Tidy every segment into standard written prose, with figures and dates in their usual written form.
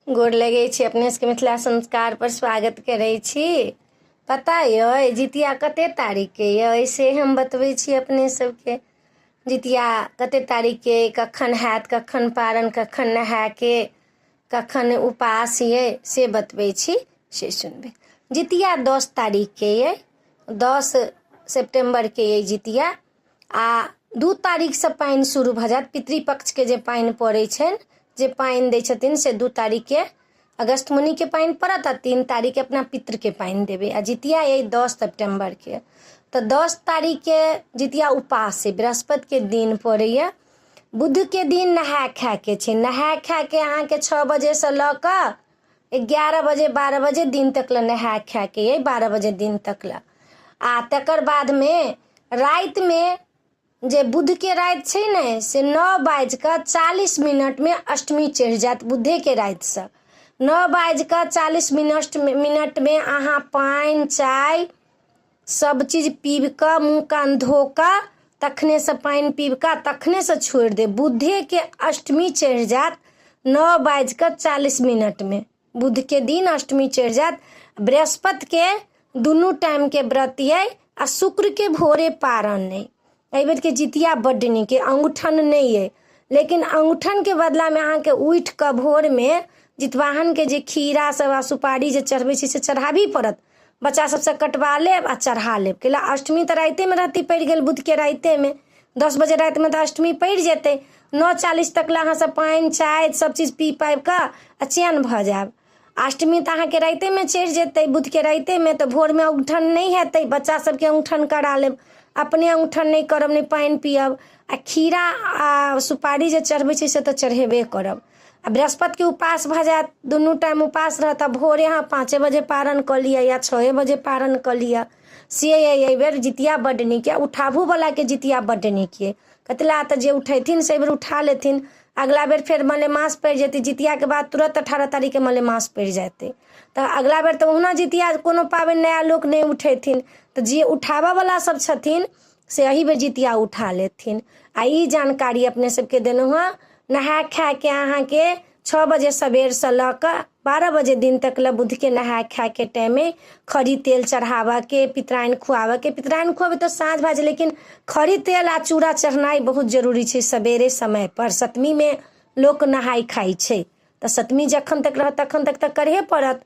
गोर लगै छी अपने सबके मिथिला संस्कार पर स्वागत करै छी। पता यऽ जितिया कते तारीखके यऽ से हम बतबै छी अपने सबके। जितिया कते तारीखके कखन हैत, कखन पारन, कखन नहायके, कखन उपास यऽ से बतबै छी, से सुनबै। जितिया 10 तारीखके यऽ, 10 सेप्टेम्बरके यऽ जितिया। आ 2 तारीखसँ पानि शुरू भऽ जायत। पितृपक्षके जे पानि पड़ै छनि, जे पानि दै छथिन, से 2 तारीखके अगस्त मुनिके पानि पड़त आ 3 तारीखके अपना पितृके पानि देबै। आ जितिया अइ 10 सेप्टेम्बरके, तऽ 10 तारीखके जितिया उपास अइ, बृहस्पतिके दिन पड़ैए। बुधके दिन नहाय खायके छै। नहाय खायके अहाँके 6 बजेसँ लऽ कऽ 11 बजे 12 बजे दिन तक लए नहाय खायके अइ, 12 बजे दिन तक लए। आ तकर बादमे रातिमे जे बुधके राति छै ने, से 9 बाजि कऽ 40 मिनटमे अष्टमी चढ़ि जायत। बुधेके रातिसँ 9 बाजि कऽ 40 मिनटमे अहाँ पानि चाय सब चीज पीब कऽ, मुँह कान धो कऽ, तखनेसँ पानि पीब कऽ तखनेसँ छोड़ि देब। बुधेके अष्टमी चढ़ि जायत 9 बाजि कऽ 40 मिनटमे, बुधके दिन अष्टमी चढ़ि जायत। बृहस्पतिके दुनू टाइमके व्रत अइ आ शुक्रके भोरे पारन अइ। एहिबेरके जितिया बड्ड नीक अइ। अङ्गूठन नहि अइ, लेकिन अङ्गूठनके बदलामे अहाँके उठि कऽ भोरमे जितवाहनके जे खीरा सब आ सुपारी जे चढ़बै छै से चढ़ाबही पड़त। बच्चा सबसँ कटवा लेब आ चढ़ा लेब, कैला अष्टमी तऽ रातिमे रहती पड़ि गेल। बुधके रातिमे 10 बजे रातिमे तऽ अष्टमी पड़ि जेतै। 9:40 तक लए अहाँ सब पानि चाय सब चीज पी पाबि कऽ आ चैन भऽ जायब। अष्टमी तऽ अहाँके रातिमे चढ़ि जेतै बुधके रातिमे, तऽ भोरमे अङ्गूठन नहि हेतै। बच्चा सबके अङ्गूठन करा लेब, अपने अङ्गूठन नहि करब, नहि पानि पियब आ खीरा आ सुपारी जे चढ़बै छै से तऽ चढ़ेबे करब। आ बृहस्पतिके उपास भऽ जायत, दुनू टाइम उपास रहत आ भोरे अहाँ 5 बजे पारन कऽ लिअ या 6 बजे पारन कऽ लिअ, से अइ। एहिबेर जितिया बड्ड नीक यऽ। उठाबूवलाके जितिया बड्ड नीक यऽ। कतिला तऽ जे उठेथिन से एहिबेर उठा लेथिन, अगिला बेर फेर मलेमास पड़ि जेतै। जितियाके बाद तुरन्त 18 तारीखके मलेमास पड़ि जेतै, तऽ अगिला बेर तऽ ओहुना जितिया कोनो पाबनि नया लोक नहि उठेथिन। तऽ जे उठाबऽवला सब छथिन से एही बेर जितिया उठा लेथिन। आ ई जानकारी अपने सबके देलहुँ हँ। नहाय खायके अहाँके 6 बजे सबेरसँ लऽ कऽ 12 बजे दिन तक लए बुधके नहाय खायके टाइममे खरी तेल चढ़ाबऽके, पितराइन खुआबऽके। पितराइन खुआबै तऽ साँझ भए जाइ, लेकिन खरी तेल आ चूड़ा चढ़नाइ बहुत जरूरी छै सबेरे समयपर। सतमीमे लोक नहाय खाइ छै, तऽ सतमी जखन तक रहत तखन तक तऽ करहे पड़त।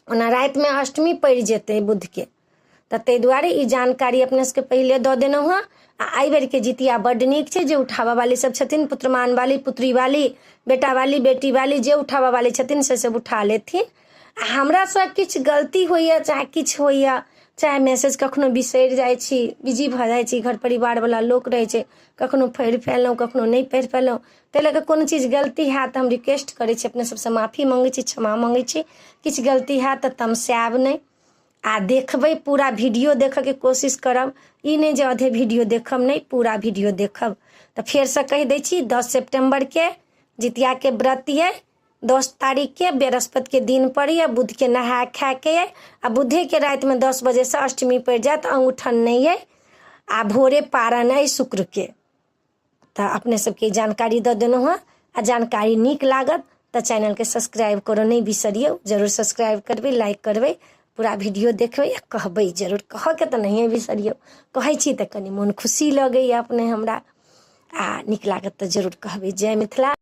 ओना रातिमे अष्टमी पड़ि जेतै बुधके, तऽ ताहि दुआरे ई जानकारी अपने सबके पहिले दऽ देलहुँ हँ। आ एहि बेरके जितिया बड्ड नीक छै। जे उठाबऽ वाली सब छथिन, पुत्रमान वाली, पुत्री वाली, बेटा वाली, बेटी वाली, जे उठाबऽ वाली छथिन से सब उठा लेथिन। आ हमरासँ किछु गलती होइए, चाहे किछु होइए, चाहे मैसेज कखनो बिसरि जाइ छी, बिजी भऽ जाइ छी, घर परिवारवला लोक रहै छै, कखनो पढ़ि पेलहुँ, कखनो नहि पढ़ि पेलहुँ, ताहि लऽ कऽ कोनो चीज गलती हैत तऽ हम रिक्वेस्ट करै छी अपने सबसँ, माफी मङ्गै छी, क्षमा मङ्गै छी। किछु गलती हैत तऽ तमसायब नहि आ देखबै, पूरा वीडियो देखऽके कोशिश करब। ई नहि जे आधे वीडियो देखब, नहि, पूरा वीडियो देखब। तऽ फेरसँ कहि दै छी, 10 सेप्टेम्बरके जितियाके व्रत अइ, 10 तारीखके बृहस्पतिके दिन पड़ैए, बुधके नहाय खायके अइ आ बुधेके रातिमे 10 बजेसँ अष्टमी पड़ि जायत। अङ्गूठन नहि अइ आ भोरे पारन अइ शुक्रके। तऽ अपने सबके जानकारी दऽ देलहुँ हँ। आ जानकारी नीक लागत तऽ चैनलके सब्सक्राइब करऽ नहि बिसरियौ। जरूर सब्सक्राइब करबै, लाइक करबै, पूरा वीडियो देखबै आ कहबै जरूर। कहऽके तऽ नहिए बिसरियौ। कहै छी तऽ कनि मोन खुशी लगैए अपने हमरा। आ नीक लागत तऽ जरूर कहबै। जय मिथिला।